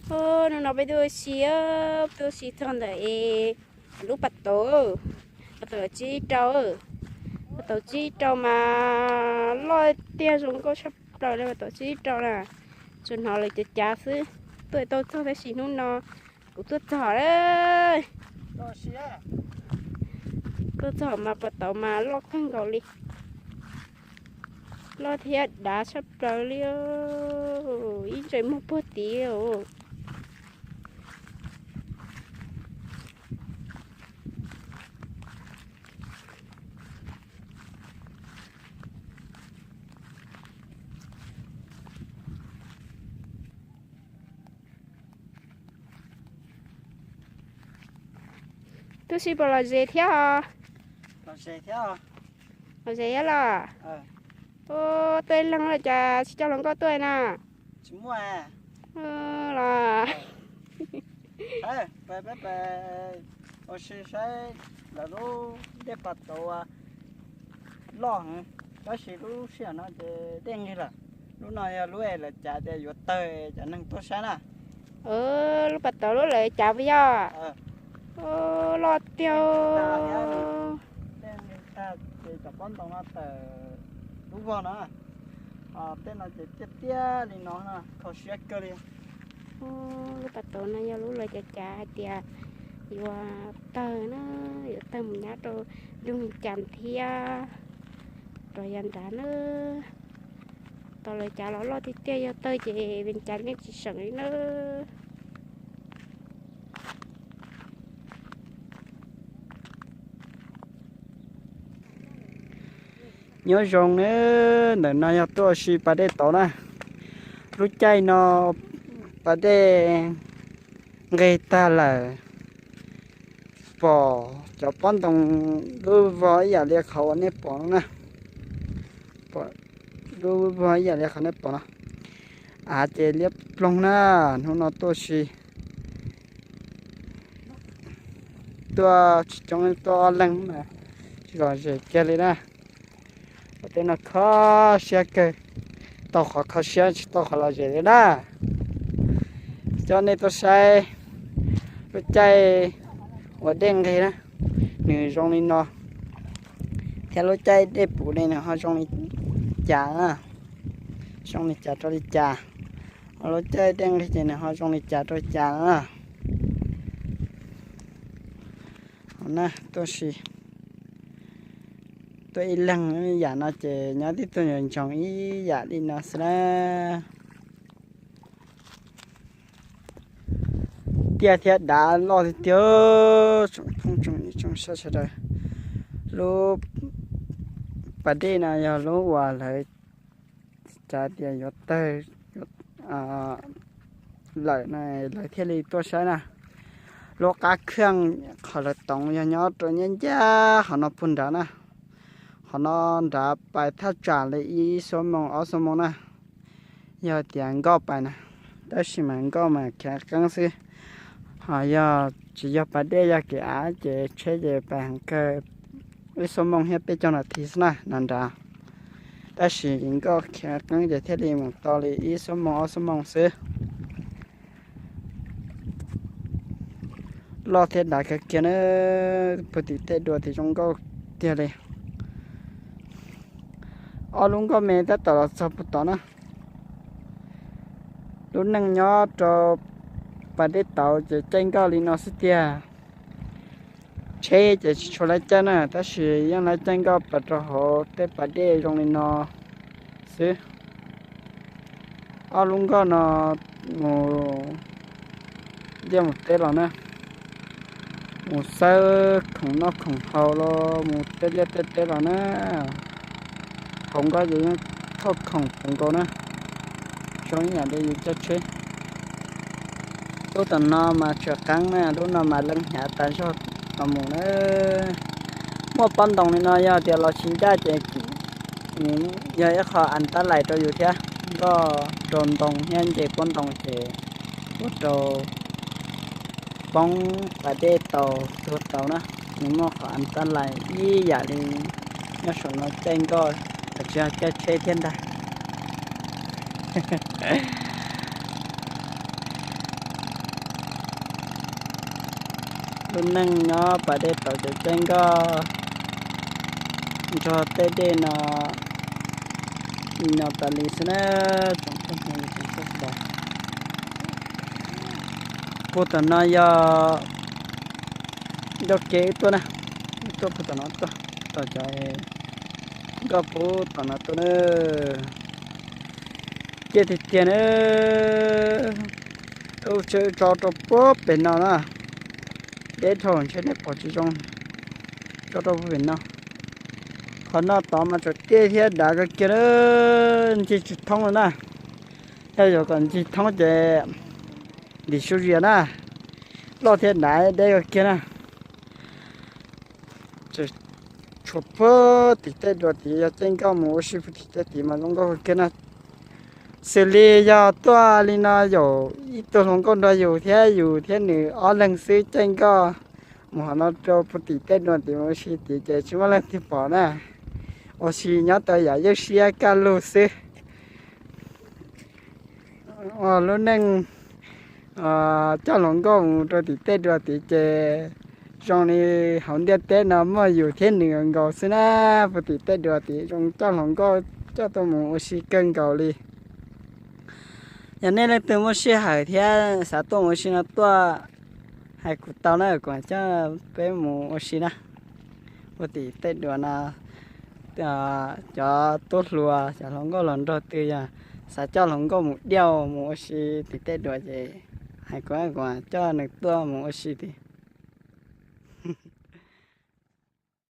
Hnub no peb tuaj ua si, peb tuaj ua si txog ntawm es lub pas tauv, pas tauv tsib rau, pas tauv tsib rau mas loj tiag, zoo nkauj tshaj plaws li pas tauv tsib rau na. Tsuas hnov lawv cav cav xwb, tuaj tau txog tab sis hnub no kuv tuaj txog lawm. Tuaj txog mas pas tauv mas loj kawg nkaus li, loj thiab dav tshaj plaws li, ib ntsais muag puag tid. Tuaj si puas lom zem thiab os? Lom zem thiab los? Ua tuaj ib leeg los cas tsis coj hluas nkauj tuaj na? Los ua si saib lawv lub dej pas tauv loj heev, tab sis lub sij hawm no ces dej nqig lawm. Lub no yog lub es lawv cav tias yuav tawg cov neeg tuaj saib na. Lub pas tauv lub lawv cav puas yog? Loj tiag. Dej nqig tag ces cov pob ntoo no tawm lub vog no. Tej no ces tiaj tiaj li no no kho siab kawg li. Lub pas tauv no yog lub lawv cav cav hais tias yuav tawg na, yuav tawg mus nyob rau nroog Vias Cas thiab rov yav nrad na. Tau lawv cav los loj tiag tiag, yog tawg ces Vias Cas yeej tsis seem li na. Nyob zoo nawb, ntawm no yog tuaj ua si pas dej tauv na. Lub caij no pas dej nqig tag lawm, pom cov pob ntoo lub vog ib yam li qhov uas nej pom no na. Lub vog ib yam li qhov nej pom no. Av ces liab ploog na, hnub no tuaj ua si tuaj tsis coob, tuaj ob leeg mas tsis lom zem kiag li na. Ua tej no kho siab kawg, tau qhov kho siab tsis tau qhov lom zem li na. Coj nej tuaj saib lub caij uas dej nqig na, nws zoo li no, thiab lub caij dej puv li nws ho zoo li cas, zoo li cas rau li cas, ho lub caij dej nqig ces nws ho zoo li cas rau li cas na. Na, tuaj si, tuaj ib leeg yam no ces nyob tib tug nyob ntsoov ib yam li no xwb na. Tiaj thiab dav loj tiag tiag, tsoom phooj tsoom ywg tsoom saib sawv daws. Lub pas dej no yog lub uas lawv cav tias yuav tawg lawm na, lawv thiaj li tuaj saib na. Lub qab khaj qhov lawv toov yog nyob rau nyab ncaj qhov no puag nrad na. Qhov no nrad pais thaj tsam li ib xuab moos ob xuab moos na, yog tias nkoj pais na. Tab sis mas nkoj mas kheev qeeb xwb, ho yog tsis yog pas dej yog kev av ces tsheb ces pais heev kawg ib xuab moos thiab peb caug nas this xwb na nrad. Tab sis nkoj kheev qeeb ces thiaj li mus tau li ib xuab moos ob xuab moos xwb. Loj thiab dav kawg kiag na, puag tim tej dua tim zoo nkauj tiag li. Ob lub nkoj me tab tom los txog puag tod na. Lub neej nyob rau pas dej tauv ces caij nkoj li no xwb tiag. Tsheb ces tsis tshua lab caij na, tab sis yeej lab caij nkoj pas rau hauv tej pas dej zoo li no xwb. Ob lub nkoj no mus liaj mus teb los na, mus xawb khoom noj khoom haus los mus tej liaj tej teb los na. Hauv nkoj ces yeej thauj khoom puv nkaus na, zoo ib yam li yus caij tsheb. Lub tom no mas tsawg qeeb na, lub no mas leej hnyav tas zog los mus na. Muaj pob ntoo li no yog tias los tsis ncaj ces yog ib qho an tab lais rau yus thiab, nkoj rau ntoo thiab nce pob ntoo ces ua rau poob pas dej tau tuag tau na. Nws muaj qhov an tab lais ib yam li nyob saum no caij nkoj los tsis yog caij tsheb thiab ntag. Lub neej nyob pas dej tod ces caij nkoj nrog tej dej no, no tas li xwb na. Tsoom phooj ywg tsoom saib sawv daws, puag tom no yog ncauj kev wb tuaj na, wb tuaj puag tom no tuaj, tom cov nkoj puag tom no tuaj na. Ciaj tiag tiag na. Wb tseem tso rau puag pem no na, deb dhau ntshe nej pom tsis zoo, tso rau puag pem no. Qhov no tod mas tseem ciaj thiab dav kawg kiag na, ncig tsis thoob li na. Yog yuav kom ncig thoob ces ntim su zias na, loj thiab dav deb kawg kiag na. Tseem tshuav puag tim tej duav tid, yog caij nkoj mus ua si puag tim tej tid mas zoo nkauj kawg kiag na. Xws li yog tuaj li no yus ib tug hluas nkauj nrog yus thiab, yus thiab nws ob leeg xwb caij nkoj mus hov no rau puag tim tej duav tid mus ua si tid ces tsis muaj leej twg pom na. Ua si nyob tau yam ywj siab kaj lug xwb. Lub neej coj hluas nkauj mus rau tim tej duav tid ces zoo li hauv ntiaj teb no muaj yus thiab nws nkaus xwb na. Puag tim tej duav tid zoo coj hluas nkauj coj tuaj mus ua si kawg nkaus li. Yog nej leej twg muaj sij hawm thiab xav tuaj mus ua si no tuaj hais kuv tau na, kuv coj peb mus ua si na. Puag tim tej duav no, cov tub hluas cov hluas nkauj hluas nraug twg yog xav coj hluas nkauj mus diauj mus ua si tim tej duav ces hais kuv, kuv coj nws tuaj mus ua si tim.